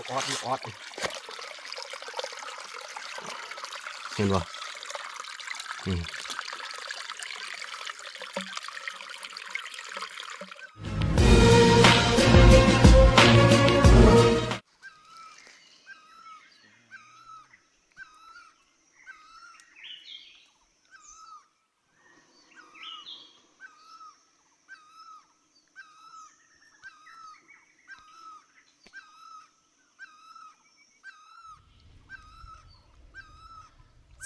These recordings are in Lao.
ອອດ ລູກອອດ ເຫັນບໍ່? ນີ້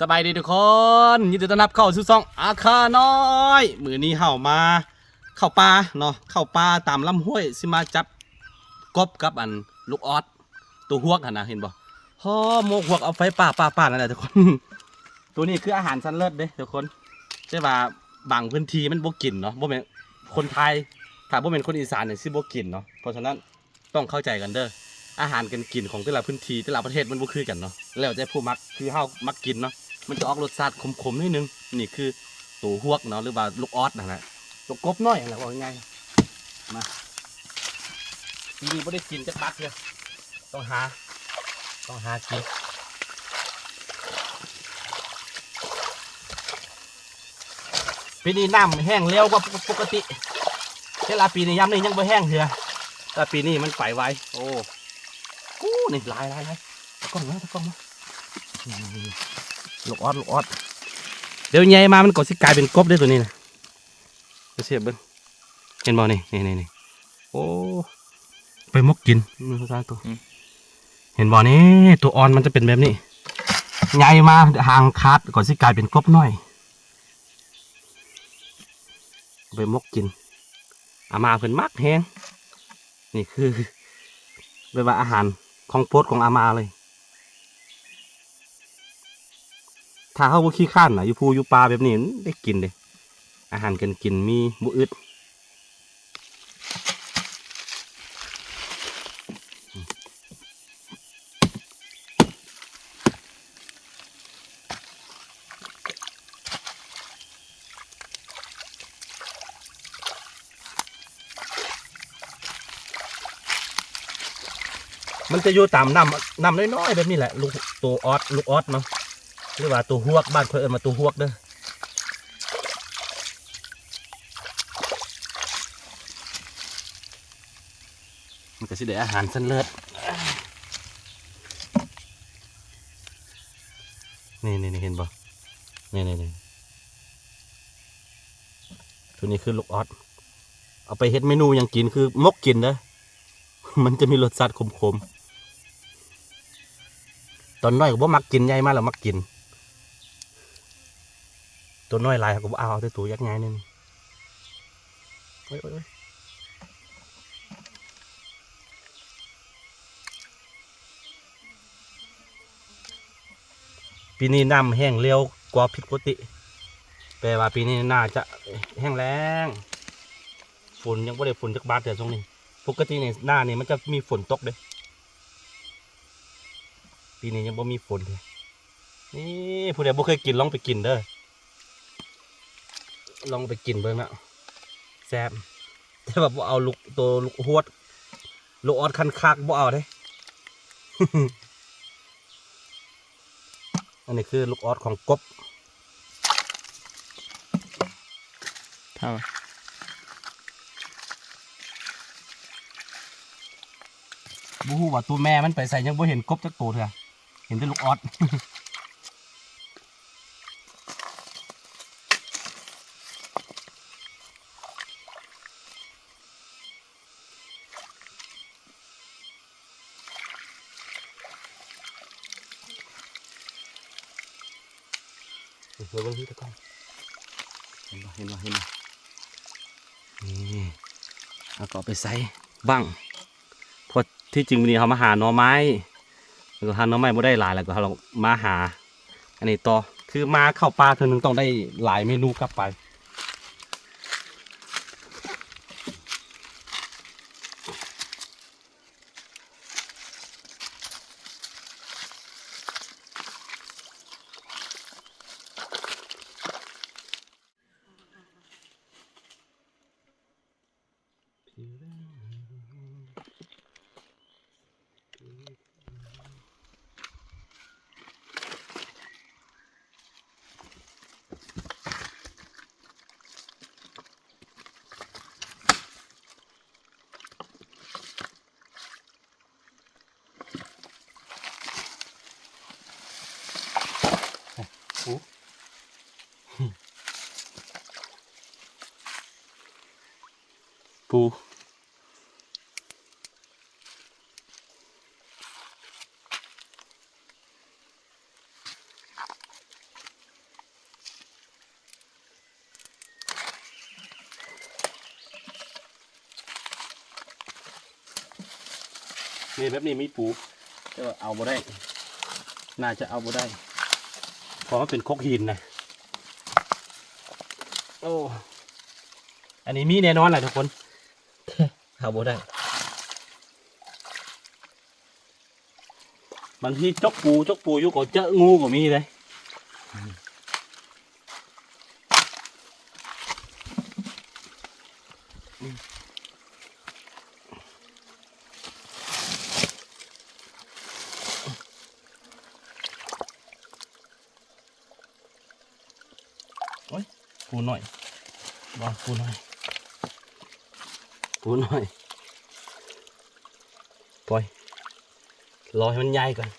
ສະບາຍດີທຸກຄົນ ຍິນດີຕ້ອນຮັບເຂົ້າສູ່ຊ່ອງອາຄານ້ອຍ. ມື້ນີ້ເຮົາມາເຂົ້າປ່າເນາະ ເຂົ້າປ່າຕາມລຳຫ້ວຍ ຊິມາຈັບກົບກັບອັນລູກອອດ ໂຕຮວກຫັ້ນນະ ເຫັນບໍ່? ຫໍ່ໝົກຮວກເອົາໄຟປ່າ ປ່າ ປ່າ ນັ້ນແຫຼະທຸກຄົນ. ໂຕນີ້ຄືອາຫານຊັ້ນເລີດເດ້ທຸກຄົນ ແຕ່ວ່າບາງພື້ນທີ່ມັນບໍ່ກິນເນາະ ບໍ່ແມ່ນຄົນໄທ ຖ້າບໍ່ແມ່ນຄົນອີສານນີ້ຊິບໍ່ກິນເນາະ. ເພາະສະນັ້ນ ຕ້ອງເຂົ້າໃຈກັນເດີ ອາຫານການກິນຂອງແຕ່ລະພື້ນທີ່ ແຕ່ລະປະເທດມັນບໍ່ຄືກັນເນາະ ແລ້ວແຕ່ຜູ້ມັກ. ຄືເຮົາມັກກິນເນາະ ມັນຈະອອກລົດຊາດຂົມໆໜ້ອຍໜຶ່ງ. ນີ້ຄືໂຕຮວກເນາະ ຫຼືວ່າລູກອອດຫັ້ນນະ ໂຕກົບນ້ອຍຫັ້ນແຫຼະ ເວົ້າງ່າຍໆ. ມາ ປີນີ້ບໍ່ໄດ້ກິນຈັກບາດເທື່ອ ຕ້ອງຫາ ຕ້ອງຫາກິນ. ປີນີ້ນ້ຳແຫ້ງເລັວກວ່າປົກກະຕິ ແຕ່ລະປີນີ້ຍາມນີ້ຍັງບໍ່ແຫ້ງເທື່ອ ແຕ່ປີນີ້ມັນໄປໄວ. ໂອ້ ໂອ້ ນີ້ຫຼາຍໆໆ ຕາກ້ອງມາ ຕາກ້ອງມາ ນີ້ໆໆ ລູກອອດ ລູກອອດ ດຽວໃຫຍ່ມາມັນກໍຊິກາຍເປັນກົບເດ້ໂຕນີ້ນະ ໄປສຽບເບິ່ງ ເຫັນບໍ່? ນີ້ໆໆ ໂອ້ ໄປໝົກກິນ ອືມ ເຫັນບໍ່? ນີ້ ໂຕອ່ອນມັນຈະເປັນແບບນີ້ ໃຫຍ່ມາຫາງຂາດກໍຊິກາຍເປັນກົບນ້ອຍ ໄປໝົກກິນ ອາມ່າເພິ່ນມັກແຮງ. ນີ້ຄືແບບວ່າອາຫານຂອງໂປດຂອງອາມ່າເລີຍ. ຖ້າເຮົາບໍ່ຂີ້ຄ້ານນະ ຢູ່ພູຢູ່ປ່າແບບນີ້ໄດ້ກິນເດ້ ອາຫານການກິນມີບໍ່ອຶດ. ມັນຈະຢູ່ຕາມນ້ຳ ນ້ຳນ້ອຍໆແບບນີ້ແຫຼະ ລູກ ໂຕອອດ ລູກອອດເນາະ ຫຼືວ່າໂຕຮວກ ບ້ານຂ້ອຍເອີ້ນວ່າໂຕຮວກເດີ. ມັນກໍຊິໄດ້ອາຫານຊັ້ນເລີດ. ນີ້ໆໆ ເຫັນບໍ່? ນີ້ໆໆ ໂຕນີ້ຄືລູກອອດ ເອົາໄປເຮັດເມນູຫຍັງກິນ ຄືໝົກກິນເດີ ມັນຈະມີລົດຊາດຂົມໆ. ຕອນນ້ອຍກໍບໍ່ມັກກິນ ໃຫຍ່ມາແລ້ວມັກກິນ. ໂຕນ້ອຍຫຼາຍເຮົາກໍບໍ່ເອົາ ເອົາແຕ່ໂຕຍັກໃຫຍ່ນີ້. ໂອ້ຍ ໂອ້ຍ ໂອ້ຍ ປີນີ້ນ້ຳແຫ້ງເລັວກວ່າຜິດປົກກະຕິ ແປວ່າປີນີ້ໜ້າຈະແຫ້ງແລ້ງ ຝົນຍັງບໍ່ໄດ້ຝົນຈັກບາດເທື່ອຊ່ວງນີ້. ປົກກະຕິນີ້ໜ້ານີ້ມັນຈະມີຝົນຕົກເດ້ ປີນີ້ຍັງບໍ່ມີຝົນເທື່ອ. ນີ້ ຜູ້ໃດບໍ່ເຄີຍກິນລອງໄປກິນເດີ ລອງໄປກິນເບິ່ງນະ ແຊບ. ແຕ່ວ່າບໍ່ເອົາລູກ ໂຕລູກຮວກ ລູກອອດຄັນຄາກບໍ່ເອົາເດ້. ອັນນີ້ຄືລູກອອດຂອງກົບ. ຖ້າວ່າ ບໍ່ຮູ້ວ່າໂຕແມ່ມັນໄປໃສ ຍັງບໍ່ເຫັນກົບຈັກໂຕເທື່ອ ເຫັນແຕ່ລູກອອດ. ເບິ່ງ ເບິ່ງ ເບິ່ງ ເຫັນບໍ່ ເຫັນບໍ່ ເຫັນບໍ່? ນີ້ ເຮົາກໍເອົາໄປໃສ່ບັ້ງ ເພາະທີ່ຈິງມື້ນີ້ເຮົາມາຫາໜໍ່ໄມ້ ແລ້ວກໍຫາໜໍ່ໄມ້ບໍ່ໄດ້ຫຼາຍ ແລ້ວກໍເຮົາມາຫາອັນນີ້ຕໍ່ ຄືມາເຂົ້າປ່າເທື່ອໜຶ່ງຕ້ອງໄດ້ຫຼາຍເມນູກັບໄປ. ເ ປູ. ນີ້ ແບບນີ້ມີປູ ແຕ່ວ່າເອົາບໍ່ໄດ້ ໜ້າຈະເອົາບໍ່ໄດ້ ເພາະມັນເປັນຄົກຫີນນະ. ໂອ້ ອັນນີ້ມີແນ່ນອນແຫຼະທຸກຄົນ ເອົາບໍ່ໄດ້. ບາງທີຈົກປູ ຈົກປູຢູ່ກໍເຈີງູກໍມີເດ້. ໂອ້ຍ ປູນ້ອຍ ບໍ່ ປູນ້ອຍ ປູນ້ອຍ ປ່ອຍ ລໍໃຫ້ມັນໃຫຍ່ກ່ອນ.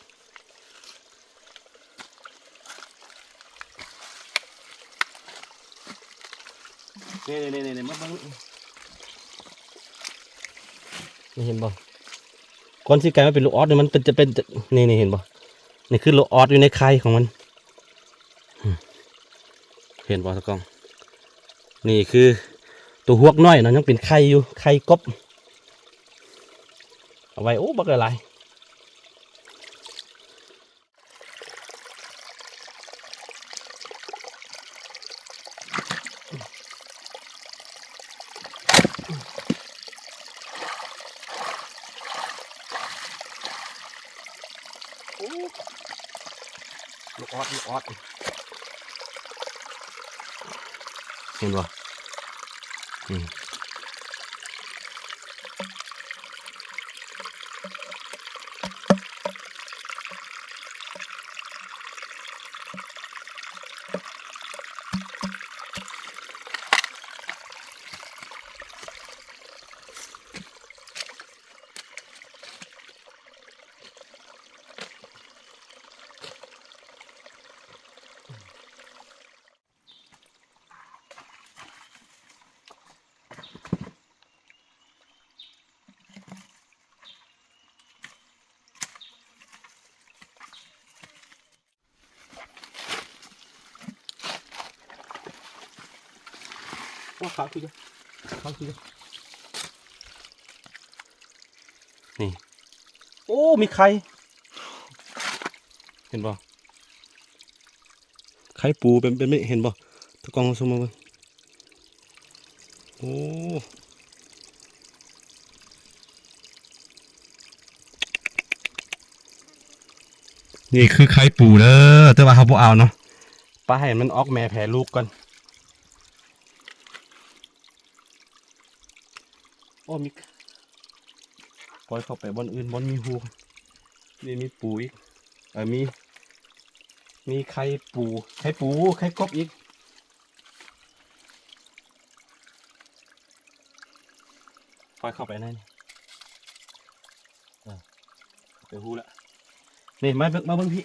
ນີ້ໆໆໆ ມາເບິ່ງ ນີ້ເຫັນບໍ່? ກ່ອນຊິກາຍມາເປັນລູກອອດນີ້ ມັນເປັນ ຈະເປັນ ນີ້ໆ ເຫັນບໍ່? ນີ້ຄືລູກອອດຢູ່ໃນໄຂ່ຂອງມັນ ເຫັນບໍ່ຕາກ້ອງ? ນີ້ຄືໂຕຮວກນ້ອຍເນາະ ຍັງເປັນໄຂ່ຢູ່ ໄຂ່ກົບ ເອົາໄວ້ ໂອ້ ບັກຫຼາຍໆ. ໂອ້ ລູກອອດ ລູກອອດ ເຫັນບໍ່? ນີ້. ໂອ້ ຂາວຄື ຂາວຄື ນີ້ ໂອ້ ມີໄຂ່ ເຫັນບໍ່? ໄຂ່ປູເປັນ ເປັນແບບນີ້ ເຫັນບໍ່? ຕາກ້ອງເອົາຊູມມາເບິ່ງ ໂອ້ ນີ້ຄືໄຂ່ປູເດີ ແຕ່ວ່າເຮົາບໍ່ເອົາເນາະ ປະໃຫ້ມັນອອກແມ່ແຜ່ລູກກ່ອນ. ໂອ້ ມີ ປ່ອຍເຂົ້າໄປບ່ອນອື່ນ ບ່ອນມີຮູ ນີ້ມີປູອີກ ເອີ ມີ ມີໄຂ່ປູ ໄຂ່ປູ ໄຂ່ກົບອີກ ປ່ອຍເຂົ້າໄປໃນນີ້ ເອີ ໄປຮູ້ລະ ນີ້ ມາເບິ່ງ ມາເບິ່ງພີ້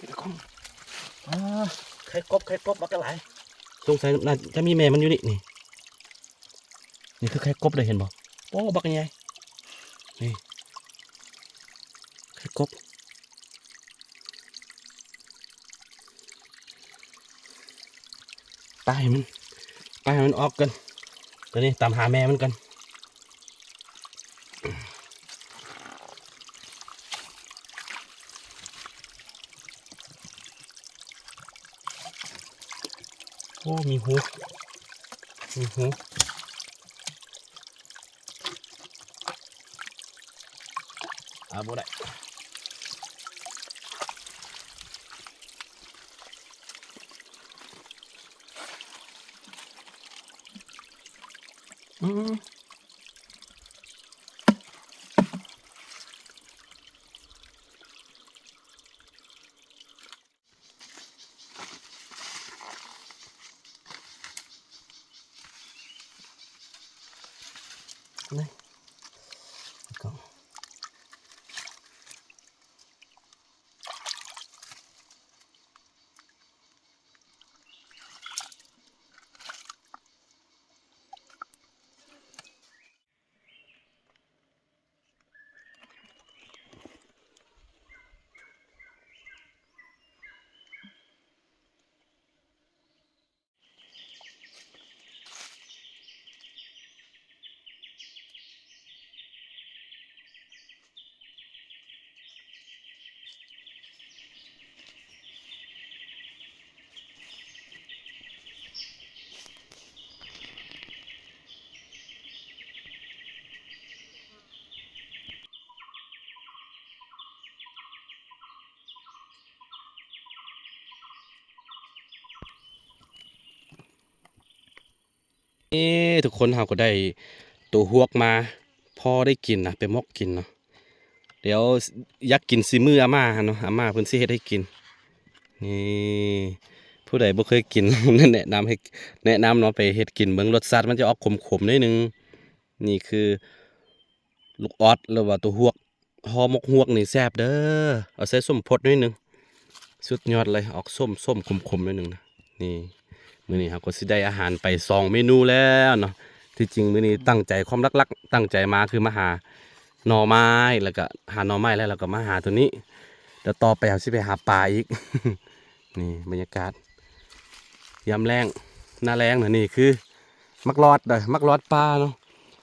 ອາ ໄຂ່ກົບ ໄຂ່ກົບ ບັກຫຼາຍ ສົງໄສໜ້າຈະມີແມ່ມັນຢູ່ນີ້ ນີ້ ນີ້ຄືໄຂ່ກົບເດ້ ເຫັນບໍ່? ໂອ້ ບັກໃຫຍ່ ນີ້ ໄຂ່ກົບ ປະໃຫ້ມັນ ປະໃຫ້ມັນອອກກ່ອນ ຕອນນີ້ຕາມຫາແມ່ມັນກ່ອນ. ໂອ້ ມີຮູ ມີຮູ ອາ ບໍ່ໄດ້ ອືມ. ນີ້ ແລ້ວກໍ ໂ ນີ້ທຸກຄົນ ເຮົາກໍໄດ້ໂຕຮວກມາ ພໍໄດ້ກິນນະ ໄປໝົກກິນເນາະ. ດຽວຢາກກິນສີມືອາມ່າຫັ້ນເນາະ ອາມ່າເພິ່ນຊິເຮັດໃຫ້ກິນ. ນີ້ ຜູ້ໃດບໍ່ເຄີຍກິນ ແນະນຳໃຫ້ ແນະນຳເນາະ ໄປເຮັດກິນເບິ່ງ ລົດຊາດມັນຈະອອກຂົມໆໜ້ອຍໜຶ່ງ. ນີ້ຄືລູກອອດ ຫຼືວ່າໂຕຮວກ ຫໍ່ໝົກຮວກນີ້ແຊບເດີ ເອົາໃສ່ສົ້ມພົດໜ້ອຍໜຶ່ງ ສຸດຍອດເລີຍ ອອກສົ້ມໆ ຂົມໆໜ້ອຍໜຶ່ງນະ. ນີ້ ມື້ນີ້ເຮົາກໍຊິໄດ້ອາຫານໄປສອງເມນູແລ້ວເນາະ. ທີ່ຈິງມື້ນີ້ຕັ້ງໃຈ ຄວາມຫຼັກໆຕັ້ງໃຈມາຄືມາຫາໜໍ່ໄມ້ ແລ້ວກໍຫາໜໍ່ໄມ້ແລ້ວ ແລ້ວກໍມາຫາໂຕນີ້ ແລ້ວຕໍ່ໄປເຮົາຊິໄປຫາປາອີກ. ນີ້ບັນຍາກາດຍາມແລ້ງ ໜ້າແລ້ງນະ. ນີ້ຄືໝາກລອດເດີ ໝາກລອດປ່າເນາະ.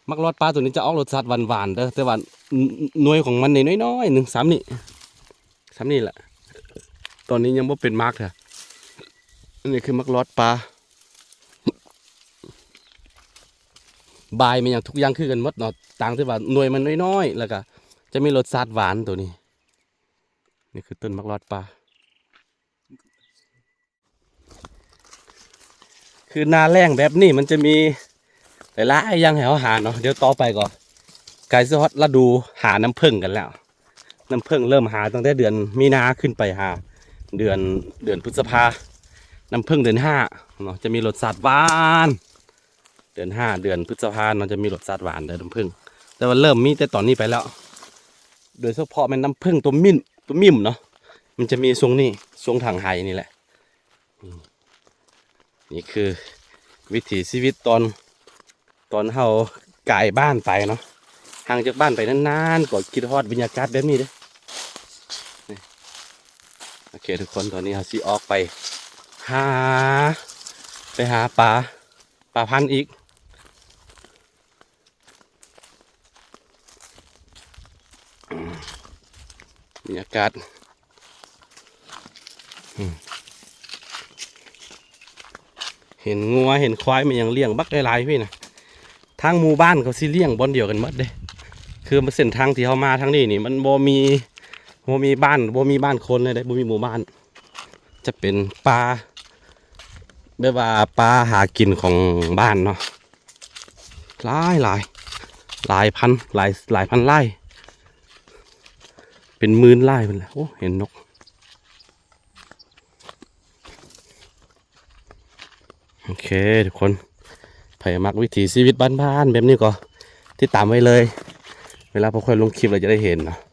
ໝາກລອດປ່າໂຕນີ້ຈະອອກລົດຊາດຫວານໆເດີ ແຕ່ວ່າ ໜ່ວຍຂອງມັນນີ້ນ້ອຍໆໜຶ່ງ ສ່ຳນີ້ ສ່ຳນີ້ແຫຼະ. ຕອນນີ້ຍັງບໍ່ເປັນໝາກເທື່ອ. ອັນນີ້ຄືໝາກລອດປ່າ ບາຍແມ່ນຫຍັງທຸກຢ່າງຄືກັນໝົດເນາະ ຕ່າງແຕ່ວ່າໜ່ວຍມັນນ້ອຍໆ ແລ້ວກະຈະມີລົດຊາດຫວານໂຕນີ້. ນີ້ຄືຕົ້ນໝາກລອດປ່າ. ຄືໜ້າແລ້ງແບບນີ້ມັນຈະມີຫຼາຍໆຢ່າງໃຫ້ເຮົາຫາເນາະ. ດຽວຕໍ່ໄປກໍໃກ້ຊິຮອດລະດູຫານ້ຳເຜິ້ງກັນແລ້ວ. ນ້ຳເຜິ້ງເລີ່ມຫາຕັ້ງແຕ່ເດືອນມີນາຂຶ້ນໄປຫາເດືອນ ເດືອນພຶດສະພາ. ນ້ຳເຜິ້ງເດືອນຫ້າເນາະ ຈະມີລົດຊາດຫວານ. ເດືອນຫ້າ ເດືອນພຶດສະພາເນາະ ຈະມີລົດຊາດຫວານເດີນ້ຳເຜິ້ງ. ແຕ່ວ່າເລີ່ມມີແຕ່ຕອນນີ້ໄປແລ້ວ ໂດຍສະເພາະແມ່ນນ້ຳເຜິ້ງຕົວມິ້ນ ຕົວມິ້ມເນາະ ມັນຈະມີຊ່ວງນີ້ ຊ່ວງທາງໄຮ່ນີ້ແຫຼະ. ນີ້ຄືວິຖີຊີວິດຕອນ ຕອນເຮົາກາຍບ້ານໄປເນາະ. ຫ່າງຈາກບ້ານໄປນານໆ ກໍຄິດຮອດບັນຍາກາດແບບນີ້ເດ້. ນີ້ ໂອເຄທຸກຄົນ ຕອນນີ້ເຮົາຊິອອກໄປຫາ ໄປຫາປາ ປາພັນອີກ. ບັນຍາກາດ ອືມ ເຫັນງົວເຫັນຄວາຍ ແມ່ນຫຍັງລ້ຽງບັກຫຼາຍໆ ພີ້ນະ. ທາງໝູ່ບ້ານເຂົາຊິລ້ຽງບ່ອນດຽວກັນໝົດເດ້ ຄືເສັ້ນທາງທີ່ເຮົາມາທາງນີ້ນີ້ ມັນບໍ່ມີ ບໍ່ມີບ້ານ ບໍ່ມີບ້ານຄົນເລີຍເດ້ ບໍ່ມີໝູ່ບ້ານ. ຈະເປັນປາ ແບບວ່າປາຫາກິນຂອງບ້ານເນາະ ຫຼາຍໆ ຫຼາຍພັນ ຫຼາຍ ຫຼາຍພັນລາຍ ເປັນໝື່ນລາຍພຸ້ນແຫຼະ. ໂອ້ ເຫັນນົກ. ໂອເຄທຸກຄົນ ໃຜມັກວິຖີຊີວິດບ້ານໆແບບນີ້ກໍຕິດຕາມໄວ້ເລີຍ ເວລາພວກຂ້ອຍລົງຄລິບແລ້ວຈະໄດ້ເຫັນເນາະ.